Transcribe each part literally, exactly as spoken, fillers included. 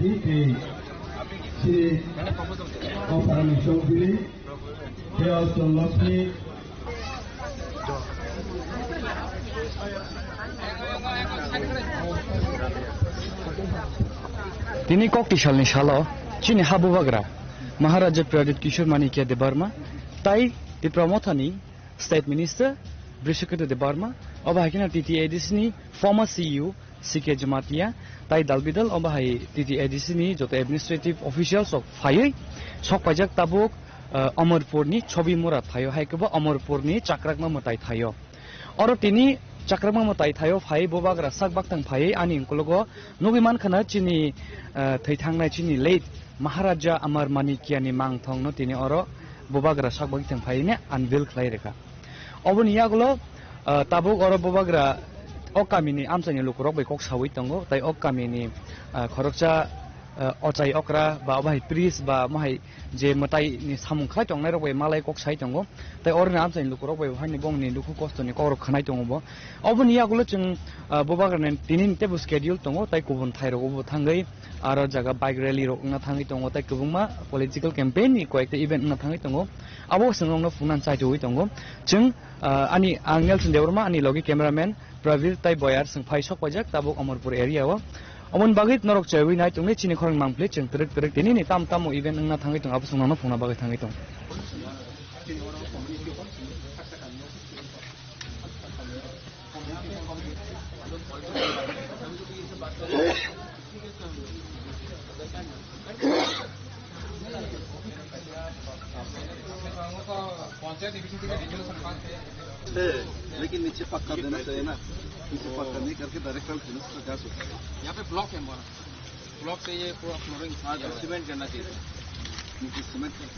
Tei chini Oparani Chowdhury, tei o Chonlokni. Tini kokti salni salo chini ha bubagra Maharaja Pradyut Kishore Manikya Debbarma tai Tipra Mothani State Minister Brishaketu Debbarma, obo hai kheno T T A D C ni former C E O C K Jamatia, tai dalbidal obo hai T T A D C ni joto administrative officials rok phaiwi sok paijak tabuk, eh, Amarpur ni Chobimura thaio, hai khe bo Amarpur ni Chakrakma mwtai thaio. Oro tini Chakrakma mwtai thaio phai bubagra sak baktang phaiwi ani ukologo nugwi mankha na chini, eh, thwi thangnai chini late Maharaja Amar Manikya ni mangthong no tini oro bubagra sak baktang phaiwi ne unveil khlai rwkha. Oboni yagulo, ah, tabuk oro bubagra o kamini amchaini lukurok bai kok saui tongo, tai o kamini, ah, khoroksa, ah, ochai okra ba obo hai priest ba omo hai je mwtai ni samung khlai tongnai rok bai malai kok sai tongo, tai oroni amchaini lukurok bai hani bongni dukhu kosto ni kokrok khwnai tongo bo. Oboni yagulo chwng, ah, bubagrani tini ni teibo schedule tongo, tai kubun thai rogo bo thangwi aro jaga bike rally rok wngna thangwi tongo, tai kwbangma political campaign ni koyekta event wngna thangwi tongo. Abo chwng rokno phunukna chaichugwi tongo. Chwng, ah, ani, ang Nelson Debbarma, ani logi cameraman Pravir tai Boyar chwng phai sok paijak tabuk Amarpur area o. Omoni bagwi norok chaiwi nai tongni chini khorang mangpli chwng twrwk twrwk tini ni tam tamo event wngna thangwi tongo, abo chwng rokno phunukna bagwi thangwi tongo. है, लेकिन नीचे पक्का देना चाहिए ना। नीचे पक्का नहीं करके डायरेक्ट हम फिनिश कर जा सकते हैं। यहाँ पे ब्लॉक है हमारा। ब्लॉक से ये पूरा फ्लोरिंग आ जाएगा। सीमेंट करना चाहिए। नीचे सीमेंट करके।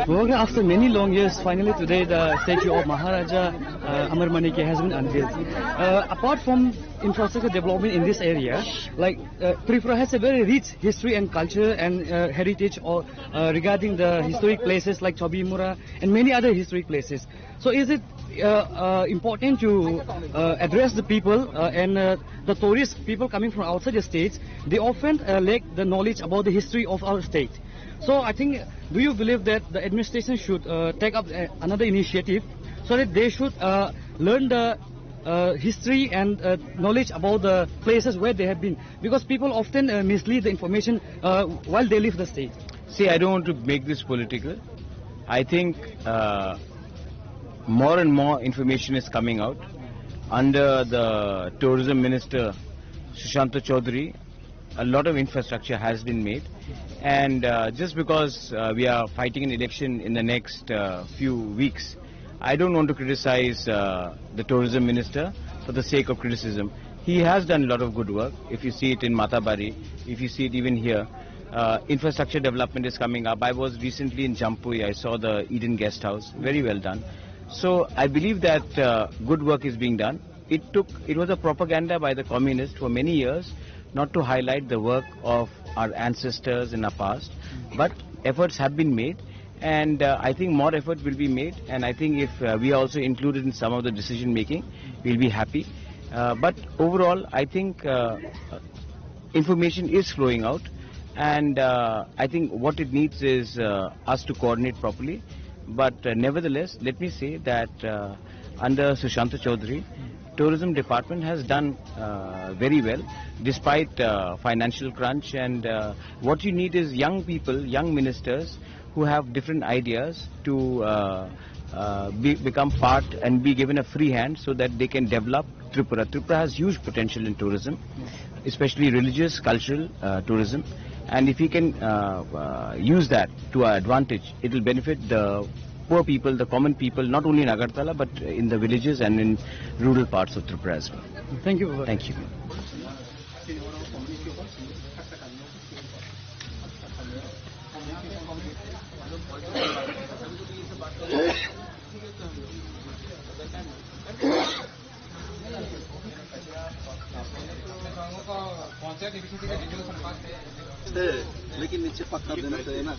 Okay, after many long years, finally today the statue of Maharaja, uh, Amar Manikya has been unveiled. Uh, apart from infrastructure development in this area, like, uh, Tripura has a very rich history and culture and, uh, heritage or, uh, regarding the historic places like Chobimura and many other historic places. So is it, uh, uh, important to, uh, address the people, uh, and, uh, the tourist people coming from outside the states? They often, uh, lack the knowledge about the history of our state. So I think, do you believe that the administration should, uh, take up, uh, another initiative so that they should, uh, learn the, uh, history and, uh, knowledge about the places where they have been? Because people often, uh, mislead the information, uh, while they leave the state. See, I don't want to make this political. I think, uh, more and more information is coming out. Under the tourism minister, Sushanta Chaudhary, a lot of infrastructure has been made. And, uh, just because, uh, we are fighting an election in the next, uh, few weeks, I don't want to criticize, uh, the tourism minister for the sake of criticism. He has done a lot of good work. If you see it in Matabari, if you see it even here, uh, infrastructure development is coming up. I was recently in Jampui. I saw the Eden Guest House. Very well done. So I believe that, uh, good work is being done. It took, it was a propaganda by the communists for many years not to highlight the work of our ancestors in our past, but efforts have been made, and, uh, I think more effort will be made, and I think if, uh, we are also included in some of the decision making, we'll be happy. Uh, but overall, I think, uh, information is flowing out, and, uh, I think what it needs is, uh, us to coordinate properly. But, uh, nevertheless, let me say that, uh, under Sushanta Chaudhary, tourism department has done, uh, very well despite, uh, financial crunch. And, uh, what you need is young people, young ministers who have different ideas to, uh, uh, be, become part and be given a free hand so that they can develop Tripura. Tripura has huge potential in tourism, especially religious, cultural, uh, tourism. And if we can, uh, uh, use that to our advantage, it will benefit the poor people, the common people, not only in Agartala, but in the villages and in rural parts of Tripura as well. Thank you. Thank you. है, लेकिन नीचे पक्का देना चाहिए ना।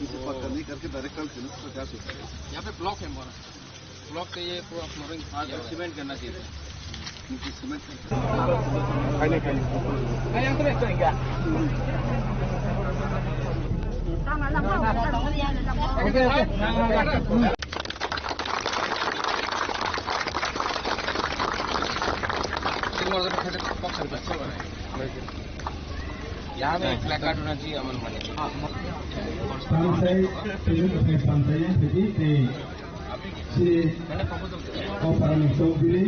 इसे पक्का नहीं करके डायरेक्ट कल फिनिश तो जा सकते हैं। यहाँ पे ब्लॉक है हमारा, ब्लॉक से ये पूरा फ्लोरिंग आ गया है। सीमेंट करना चाहिए। इनकी सीमेंट करके यहाँ पे एक प्लेकार्ड होना चाहिए अमर मणि। Pansai, tini buphai pansai yang tini tei si o parani chowdhury,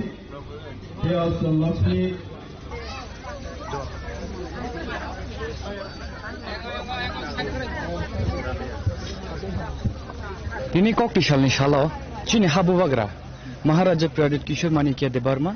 tei o Cholloksni. Tini kok twisalni salo chini ha bubagra Maharaja Pradyut Kishore Manikya Debbarma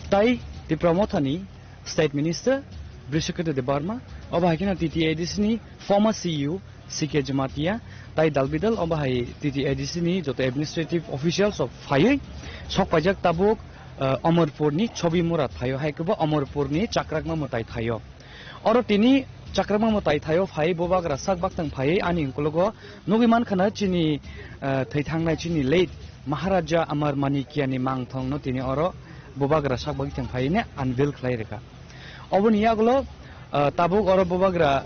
tai Tipra Mothani State Minister Brishaketu Debbarma, obo hai kheno T T A D C ni former C E O C K Jamatia, tai dalbidal obo hai T T A D C ni joto administrative officials rok phaiwi sok paijak tabuk, eh, Amarpur ni Chobimura thaio, hai khe bo Amarpur ni Chakrakma mwtai thaio. Oro tini Chakrakma mwtai thaio phai bubagra sak baktang phaiwi ani ukologo nugwi mankha na chini, eh, thwi thangnai chini late Maharaja Amar Manikya ni mangthong no tini oro bubagra sak baktang phaiwi ne unveil khlai rwkha. Oboni yagulo, ah, tabuk oro bubagra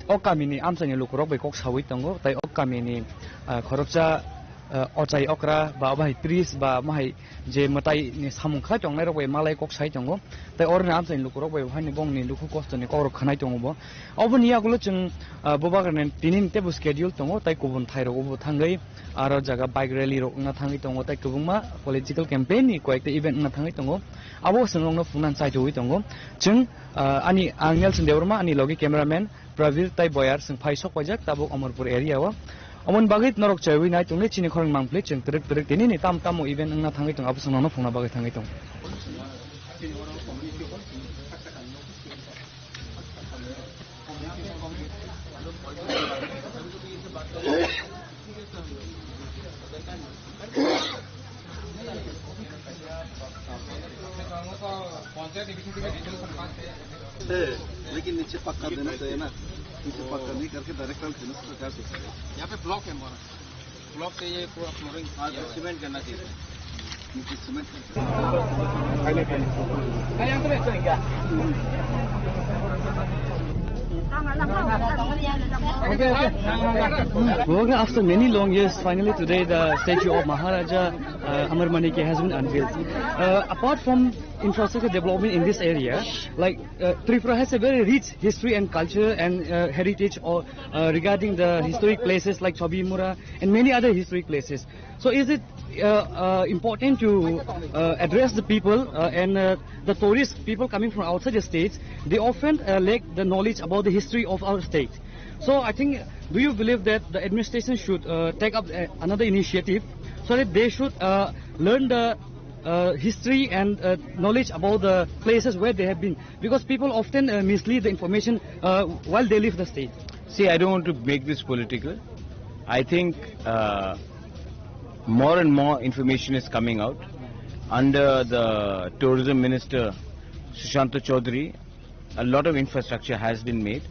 o kamini amchaini lukurok bai kok saui tongo, tai o kamini, ah, khoroksa, ah, ochai okra ba obo hai priest ba omo hai je mwtai ni samung khlai tongnai rok bai malai kok sai tongo, tai oroni amchaini lukurok bai haino bongni dukhu kosto ni kok rok khwnai tongo bo. Oboni yagulo chwng, ah, bubagra ni tini ni teibo schedule tongo, tai kubun thai rok bo thangwi aro jaga bike rally rok wngna thangwi tongo, tai kwbangma political campaign ni koyekta event wngna thangwi tongo. Abo chwng rokno phunukna chaichogwi tongo. Chwng, ah, ani, ang Nelson Debbarma, ani logi cameraman Pravir tai Boyar, chwng phai sok paijak tabuk Amarpur area o. Omoni bagwi norok chaiwi nai tongdi chini khorang mangpli chwng twrwk twrwk tini ni tam tamo event wngna thangwi tongo, abo chwng nono phunukna bagwi thangwi tongo. है, लेकिन नीचे पक्का देना चाहिए ना, नीचे पक्का नहीं करके डायरेक्ट कल फिनिश तो जा सकते हैं। यहाँ पे ब्लॉक है हमारा, ब्लॉक से ये पूरा फ्लोरिंग आ गया है। सीमेंट करना चाहिए। Okay, after many long years, finally today the statue of Maharaja, uh, Amar Manikya has been unveiled. Uh, apart from infrastructure development in this area, like, uh, Tripura has a very rich history and culture and, uh, heritage or, uh, regarding the historic places like Chobimura and many other historic places. So is it, uh, uh, important to, uh, address the people, uh, and, uh, the tourist people coming from outside the states? They often, uh, lack the knowledge about the history of our state. So I think, do you believe that the administration should, uh, take up, uh, another initiative so that they should, uh, learn the, uh, history and, uh, knowledge about the places where they have been? Because people often, uh, mislead the information, uh, while they leave the state. See, I don't want to make this political. I think, uh, more and more information is coming out. Under the tourism minister, Sushanta Chaudhary, a lot of infrastructure has been made.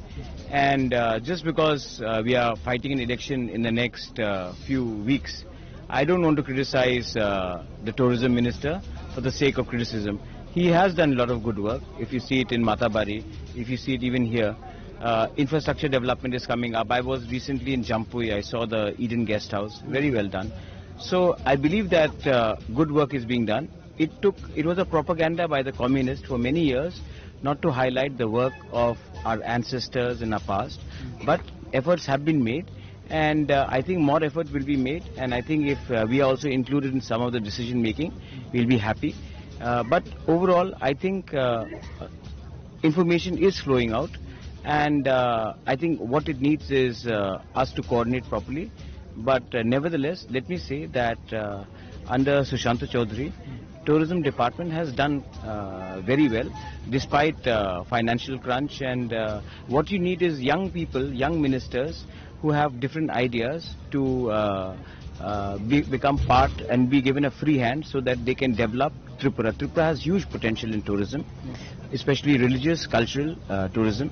And, uh, just because, uh, we are fighting an election in the next, uh, few weeks, I don't want to criticize, uh, the tourism minister for the sake of criticism. He has done a lot of good work. If you see it in Matabari, if you see it even here, uh, infrastructure development is coming up. I was recently in Jampui. I saw the Eden Guest House. Very well done. So I believe that, uh, good work is being done. It took, it was a propaganda by the communists for many years not to highlight the work of our ancestors in our past, but efforts have been made, and, uh, I think more effort will be made, and I think if, uh, we are also included in some of the decision making, we'll be happy. Uh, but overall, I think, uh, information is flowing out, and, uh, I think what it needs is, uh, us to coordinate properly. But, uh, nevertheless, let me say that, uh, under Sushanta Chaudhary, tourism department has done, uh, very well despite, uh, financial crunch. And, uh, what you need is young people, young ministers who have different ideas to, uh, uh, be, become part and be given a free hand so that they can develop Tripura. Tripura has huge potential in tourism, especially religious, cultural, uh, tourism.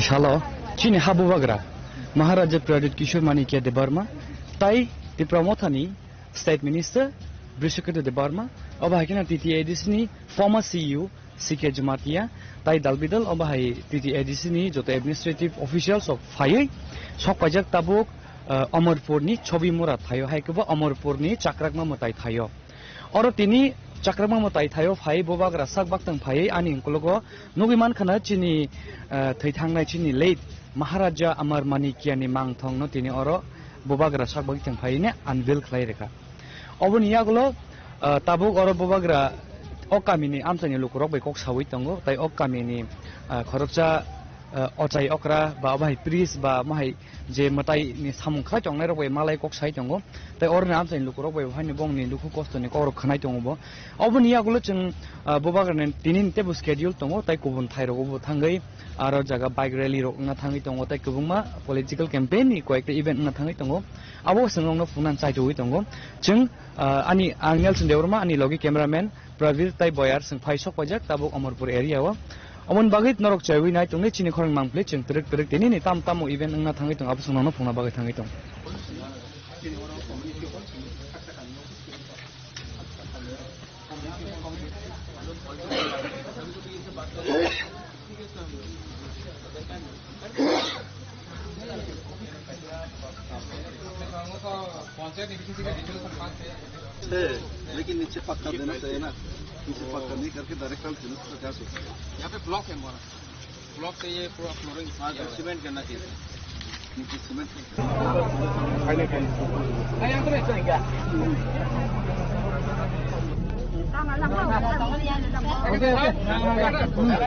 ni salo chini ha bubagra Maharaja Pradyut Kishore Manikya Debbarma tai Tipra Mothani State Minister Brishaketu Debbarma, obo hai kheno T T A D C ni former C E O C K Jamatia, tai dalbidal obo hai T T A D C ni joto administrative officials rok phaiwi sok paijak tabuk, eh, Amarpur ni Chobimura thaio, hai kebo Amarpur ni Chakrakma mwtai thaio. Oro tini Chakrakma mwtai thaio phai bubagra sak baktang phaiwi ani ukologo nugwi mankha na chini, eh, thwi thangnai chini late Maharaja Amar Manikya ni mangthong no tini oro bubagra sak baktang phaiwi ne unveil khlai rwkha. Oboni yagulo, ah, tabuk oro bubagra o kamini amchaini lukurok bai kok saui tongo, tai o kamini, ah, khoroksa, ah, ochai okra ba obo hai priest ba omo hai je mwtai ni samung khlai tongnai rok bai malai kok sai tongo, tai oroni amchaini lukurok bai bo haino bongni dukhu kosto ni kokrok khwnai tongo bo. Oboni yagulo chwng, ah, bubagra ni tini ni teibo schedule tongo, tai kubun thai rogo bo thangwi aro jaga bike rally rok wngna thangwi tongo, tai kwbangma political campaign ni koyekta event wngna thangwi tongo. Abo chwng rokno phunukna chai tugwi tongo. Chwng, ah, ani, ang Nelson Debbarma, ani logi cameraman Pravir tai Boyar chwng phai sok paijak tabuk Amarpur area o. Omoni bagwi norok chaiwi nai tongni chini khorang mangpli chwng twrwk twrwk tini ni tam tamo event wngna thangwi tongo, abo chwng nono phunukna bagwi thangwi tongo. है, लेकिन नीचे पक्का देना चाहिए ना। नीचे पक्का नहीं करके डायरेक्ट हम फिनिश तो जा सकते हैं। यहाँ पे ब्लॉक है हमारा। ब्लॉक से ये पूरा फ्लोरिंग हाँ, किया तो हुआ है। सीमेंट करना चाहिए। नीचे cement.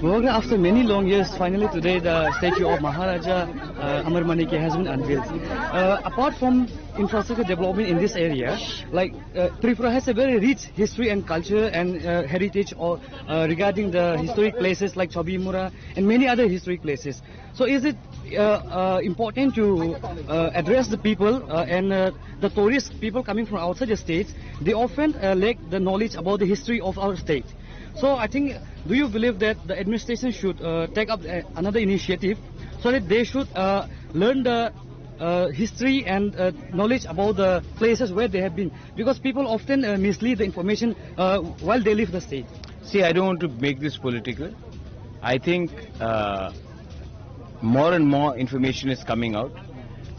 Well, after many long years, finally today the statue of Maharaja, uh, Amar Manikya has been unveiled. Uh, apart from infrastructure development in this area, like, uh, Tripura has a very rich history and culture and, uh, heritage or, uh, regarding the historic places like Chobimura and many other historic places. So is it, uh, uh, important to, uh, address the people, uh, and, uh, the tourist people coming from outside the states? They often, uh, lack the knowledge about the history of our state. So I think, do you believe that the administration should, uh, take up, uh, another initiative so that they should, uh, learn the, uh, history and, uh, knowledge about the places where they have been? Because people often, uh, mislead the information, uh, while they leave the state. See, I don't want to make this political. I think, uh, more and more information is coming out.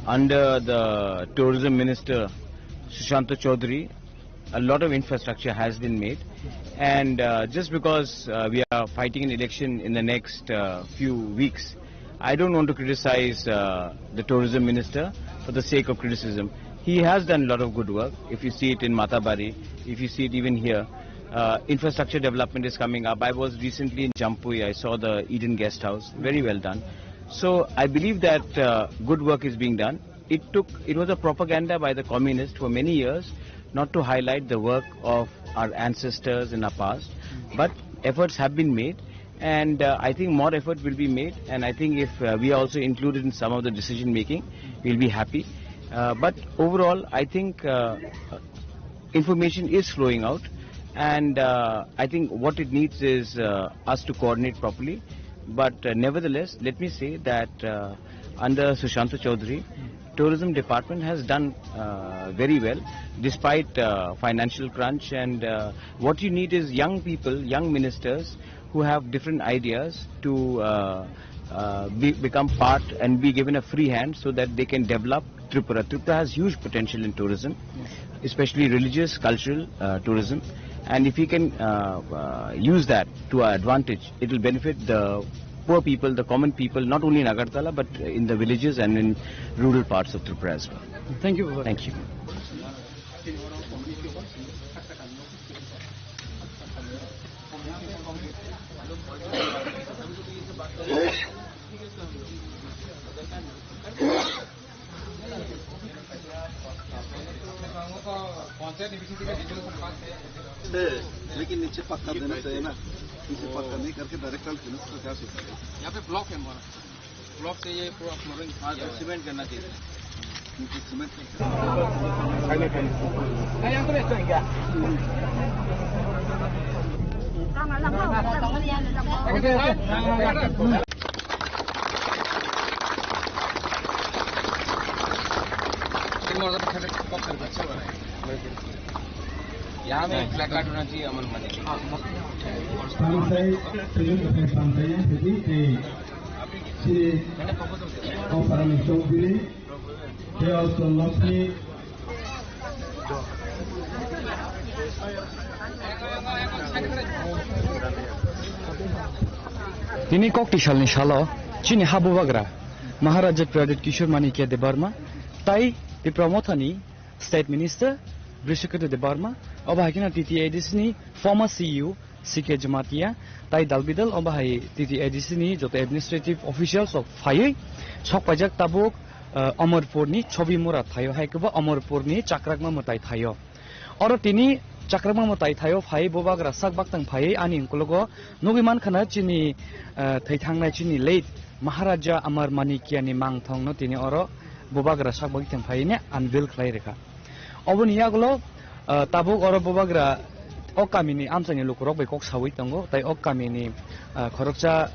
Under the tourism minister, Sushanta Chaudhary, a lot of infrastructure has been made. And, uh, just because, uh, we are fighting an election in the next, uh, few weeks, I don't want to criticize, uh, the tourism minister for the sake of criticism. He has done a lot of good work. If you see it in Matabari, if you see it even here, uh, infrastructure development is coming up. I was recently in Jampui. I saw the Eden Guest House. Very well done. So I believe that, uh, good work is being done. It took, it was a propaganda by the communists for many years not to highlight the work of our ancestors in our past. But efforts have been made, and, uh, I think more effort will be made. And I think if, uh, we are also included in some of the decision making, we'll be happy. Uh, but overall, I think, uh, information is flowing out. And uh, I think what it needs is uh, us to coordinate properly. But uh, nevertheless, let me say that uh, under Sushanta Chaudhary, tourism department has done uh, very well despite uh, financial crunch. And uh, what you need is young people, young ministers who have different ideas to uh, uh, be, become part and be given a free hand so that they can develop Tripura. Tripura has huge potential in tourism, especially religious, cultural uh, tourism. And if we can uh, uh, use that to our advantage, it will benefit the poor people, the common people, not only in Agartala, but in the villages and in rural parts of Tripura as well. Thank you. Thank you. है, लेकिन नीचे पक्का देना चाहिए ना। नीचे पक्का नहीं करके डायरेक्ट डाल देना, तो क्या सोचते हैं? यहाँ पे ब्लॉक है हमारा। ब्लॉक से ये पूरा फ्लोरिंग खा गया है। सीमेंट करना चाहिए। नीचे सीमेंट करके। यहाँ में एक प्लेकार्ड होना चाहिए, अमर money. Samsai, tini samsai yang jadi di si Oparani Chowdhury, Teo Chonlokni. Tini kokti salni salo chini habubagra Maharaja Pradyut Kishore Manikya Debbarma tai Tipra Mothani State Minister Brishaketu Debbarma, obo hai kheno T T A D C ni former C E O C K Jamatia, tai dalbidal obo hai T T A D C ni joto administrative officials rok phaiwi sok paijak tabuk, eh, Amarpur ni Chobimura thaio, hai kebo Amarpur ni Chakrakma mwtai thaio. Oro tini Chakrakma mwtai thaio phai bubagra sak baktang phaiwi ani ukologo nugwi mankha na chini, eh, thwithangnai chini late Maharaja Amar Manikya ni mangthong no tini oro bubagra sak baktang phaiwi ne unveil khlai rwkha. Oboni yagulo, ah, tabuk oro bubagra o kamini amchaini lukurok bai kok saui tongo, tai o kamini, ah, khoroksa,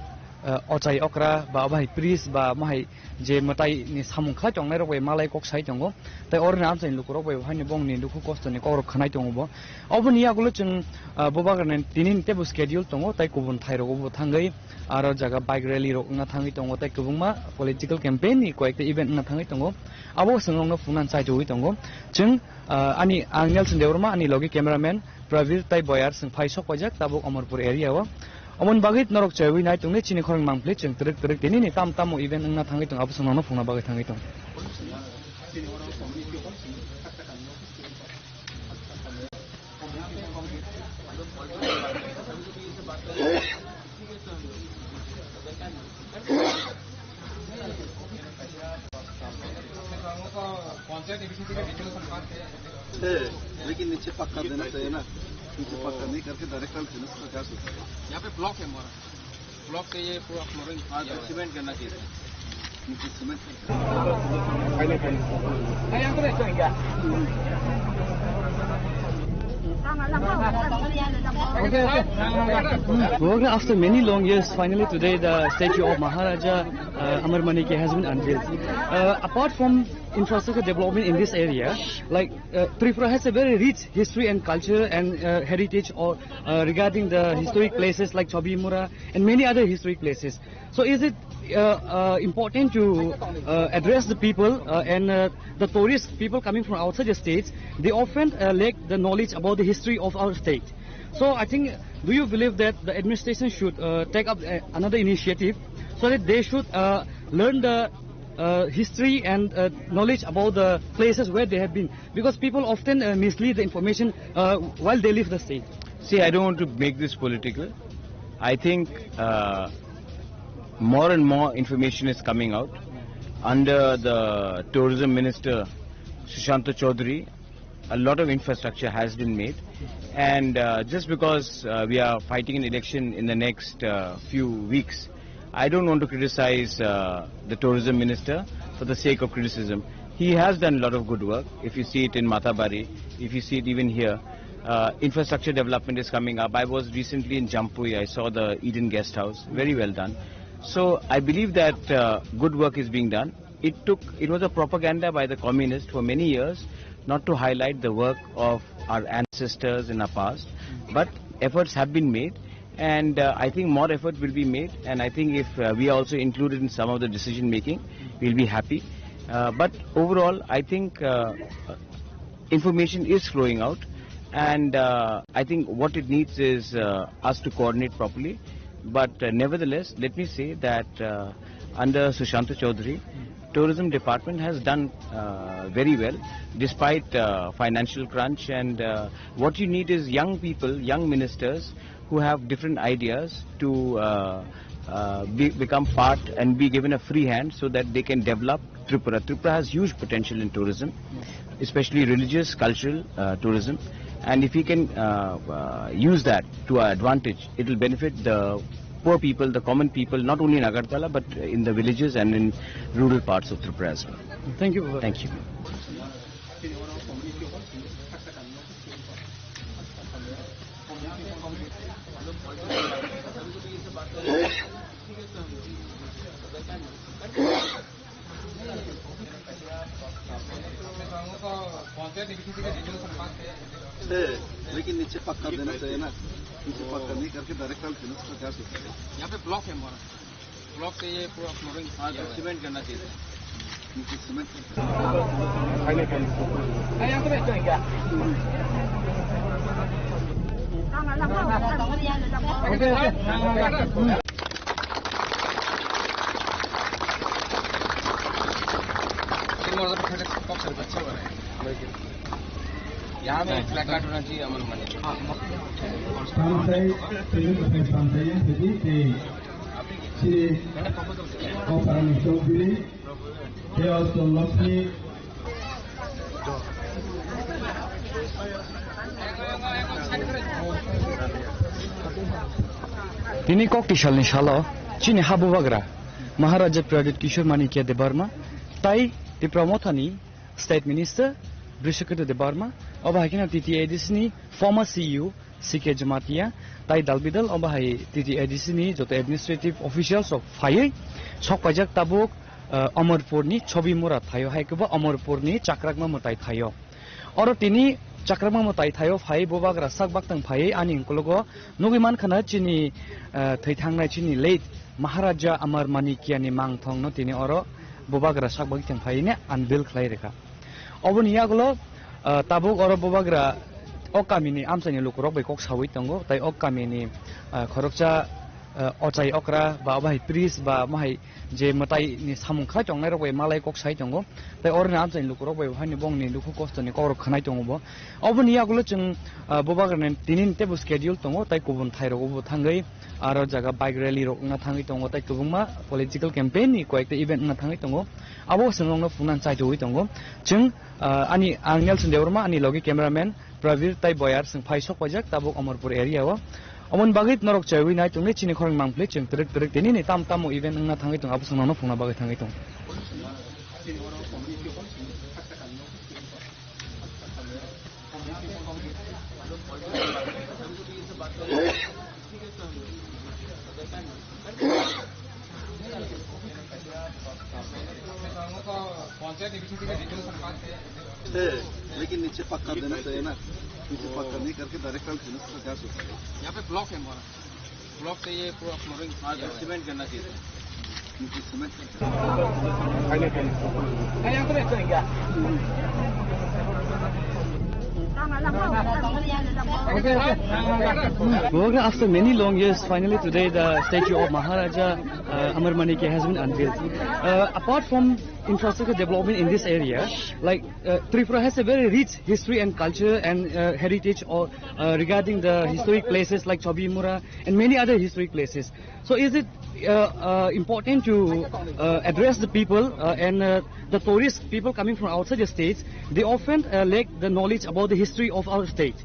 ah, ochai okra ba obo hai priest ba omo hai je mwtai ni samung khlai tongnai rok bai malai kok sai tongo, tai oroni amchaini lukurok bai haino bongni dukhu kosto ni kokrok khanai tongo bo. Oboni yagulo chwng, ah, bubagra ni tini ni teibo schedule tongo, tai kubun thai rogo bo thangwi aro jaga bike rally rok wngna thangwi tongo, tai kwbangma political campaign ni koyekta event wngna thangwi tongo. Abo chwng rokno phunukna chaichugwi tongo. Chwng, ah, ani, ang Nelson Debbarma, ani logi cameraman Pravir tai Boyar chwng phai sok paijak tabuk Amarpur area o. Omoni bagwi norok chaiwi nai tongni chini khorang mangpli chwng twrwk twrwk tini ni tam tamo event wngna thangwi tongo, abo chwng rokno phunukna bagwi thangwi tongo. है, लेकिन नीचे पक्का देना चाहिए ना। नीचे पक्का नहीं करके डायरेक्ट डाल देना, तो क्या सोचते हैं? यहाँ पे ब्लॉक है हमारा। ब्लॉक से ये पूरा फ्लोरिंग खा गया है। सीमेंट करना चाहिए। नीचे सीमेंट करके। After many long years, finally today the statue of Maharaja, uh, Amar Manikya has been unveiled. Uh, apart from infrastructure development in this area, like, uh, Tripura has a very rich history and culture and, uh, heritage or, uh, regarding the historic places like Chobimura and many other historic places. So is it, uh, uh, important to, uh, address the people, uh, and, uh, the tourist people coming from outside the states? They often, uh, lack the knowledge about the history of our state. So I think, do you believe that the administration should, uh, take up, uh, another initiative so that they should, uh, learn the, uh, history and, uh, knowledge about the places where they have been? Because people often, uh, mislead the information, uh, while they leave the state. See, I don't want to make this political. I think uh, more and more information is coming out. Under the tourism minister, Sushanta Chaudhary, a lot of infrastructure has been made. And uh, just because uh, we are fighting an election in the next uh, few weeks, I don't want to criticize uh, the tourism minister for the sake of criticism. He has done a lot of good work. If you see it in Matabari, if you see it even here, Uh, infrastructure development is coming up. I was recently in Jampui. I saw the Eden Guest House. Very well done. So I believe that uh, good work is being done. It took, it was a propaganda by the communists for many years not to highlight the work of our ancestors in our past. But efforts have been made, and uh, I think more effort will be made. And I think if uh, we are also included in some of the decision making, we'll be happy. Uh, but overall, I think uh, information is flowing out, and uh, I think what it needs is uh, us to coordinate properly. But uh, nevertheless, let me say that uh, under Sushanta Chaudhary, tourism department has done uh, very well despite uh, financial crunch. And uh, what you need is young people, young ministers who have different ideas to uh, uh, be, become part and be given a free hand so that they can develop Tripura. Tripura has huge potential in tourism, especially religious, cultural uh, tourism. And if we can uh, uh, use that to our advantage, it will benefit the poor people, the common people, not only in Agartala, but in the villages and in rural parts of Tripura as well. Thank you. Thank you. ए, लेकिन नीचे पक्का देना चाहिए ना। नीचे पक्का नहीं करके डायरेक्ट डाल देना, उसका क्या सोचते हैं? यहाँ पे ब्लॉक है हमारा। ब्लॉक से ये पूरा फ्लोरिंग खा गया है। सीमेंट करना चाहिए। नीचे सीमेंट करना चाहिए। यहाँ में प्लेकार्ड होना चाहिए, अमर money. Samsai, tini samsai, tini, tini. Sri Oparani Chowdhury, Chaos Lakshmi. Tini kok tisalni salo chini ha bubagra Maharaja Pradyut Kishore Manikya Debbarma tai Tipra Mothani State Minister Brishaketu Debbarma, obo hai kheno T T A D C ni former C E O C K Jamatia, tai dalbidal obo hai T T A D C ni joto administrative officials rok phaiwi sok paijak tabuk, eh, Amarpur ni Chobimura thaio, hai kebo Amarpur ni Chakrakma mwtai thaio. Oro tini Chakrakma mwtai thaio phai bubagra sak baktang phaiwi ani ukologo nugwi mankha na chini, eh, thwi thangnai chini late Maharaja Amar Manikya ni mangthong no tini oro bubagra sak baktang phaiwi ne unveil khlai rikha. Oboni yagulo, ah, tabuk oro bubagra o kamini amchaini lukurok bai kok saui tongo, tai o kamini, ah, khoroksa, ah, ochai okra ba obo hai priest ba omo hai je mwtai ni samung khai tongnai rok bai malai kok sai tongo, tai oroni amchaini lukurok bai bo haino bongni dukhu kosto ni kokrok khwnai tongo bo. Oboni yagulo chwng, ah, bubagrani tini ni teibo schedule tongo, tai kubun thai rogo bo thangwi aro jaga bike rally rok wngna thangwi tongo, tai kwbangma political campaign ni koyekta event wngna thangwi tongo. Abo chwng nokno phunukna chaichogwi tongo. Chwng, ah, ani, ang Nelson Debbarma, ani logi cameraman Pravir tai Boyar chwng phai sok paijak tabuk Amarpur area o. Omoni bagwi norok chaiwi nai tongni chini khorang mangpli chwng twrwk twrwk tini ni tam tamo event wngna thangwi tongo, abo chwng nokno phunukna bagwi thangwi tongo. ए, लेकिन नीचे पक्का देना चाहिए ना, नीचे पक्का नहीं करके डायरेक्ट डाल देना, उसका क्या सोचते हैं? यहाँ पे ब्लॉक है हमारा। ब्लॉक से ये पूरा फ्लोरिंग खा गया है। सीमेंट करना चाहिए था। नीचे सीमेंट करना चाहिए। After many long years, finally today the statue of Maharaja, uh, Amar Manikya has been unveiled. Uh, apart from infrastructure development in this area, like, uh, Tripura has a very rich history and culture and, uh, heritage or, uh, regarding the historic places like Chobimura and many other historic places. So is it, uh, uh, important to, uh, address the people, uh, and, uh, the tourist people coming from outside the states? They often, uh, lack the knowledge about the history of our state.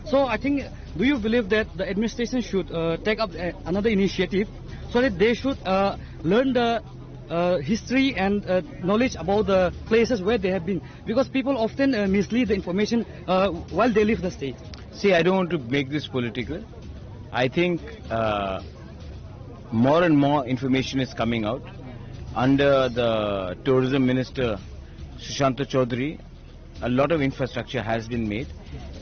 So I think, do you believe that the administration should, uh, take up, uh, another initiative so that they should, uh, learn the, uh, history and, uh, knowledge about the places where they have been? Because people often, uh, mislead the information, uh, while they leave the state. See, I don't want to make this political. I think uh, more and more information is coming out. Under the tourism minister, Sushanta Chaudhary, a lot of infrastructure has been made.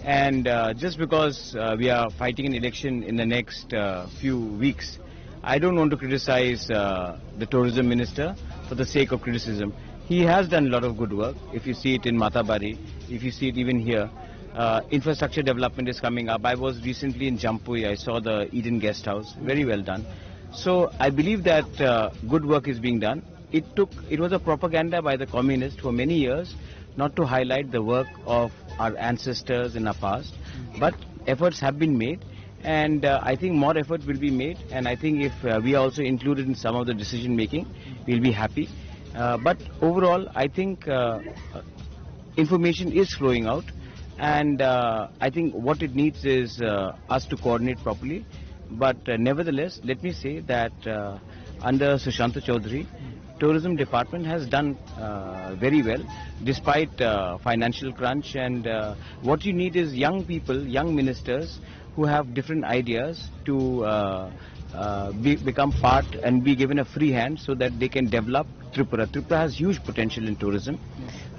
And uh, just because uh, we are fighting an election in the next uh, few weeks, I don't want to criticize uh, the tourism minister for the sake of criticism. He has done a lot of good work. If you see it in Matabari, if you see it even here, uh, infrastructure development is coming up. I was recently in Jampui. I saw the Eden Guest House. Very well done. So I believe that uh, good work is being done. It took, it was a propaganda by the communists for many years not to highlight the work of our ancestors in our past. But efforts have been made, and uh, I think more effort will be made. And I think if uh, we are also included in some of the decision making, we'll be happy. Uh, but overall, I think uh, information is flowing out, and uh, I think what it needs is uh, us to coordinate properly. But uh, nevertheless, let me say that uh, under Sushanta Chaudhary, tourism department has done uh, very well despite uh, financial crunch. And uh, what you need is young people, young ministers who have different ideas to uh, uh, be, become part and be given a free hand so that they can develop Tripura. Tripura has huge potential in tourism,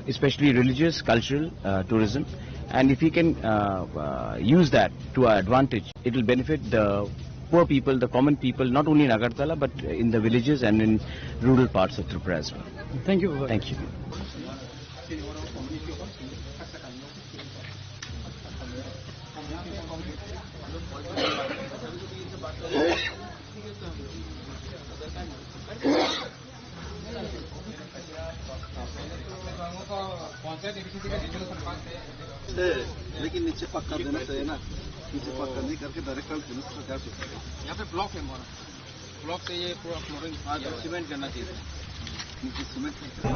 especially religious, cultural uh, tourism. And if we can uh, uh, use that to our advantage, it will benefit the poor people, the common people, not only in Agartala, but in the villages and in rural parts of Tripura as well. Thank you. Thank you. से, लेकिन नीचे पक्का देना चाहिए ना, नीचे पक्का नहीं करके डायरेक्ट हम पुलिस को क्या सोचेगा? यहाँ पे ब्लॉक है हमारा, ब्लॉक से ये पूरा फ्लोरिंग, हाँ, सीमेंट करना चाहिए। नीचे सीमेंट करके।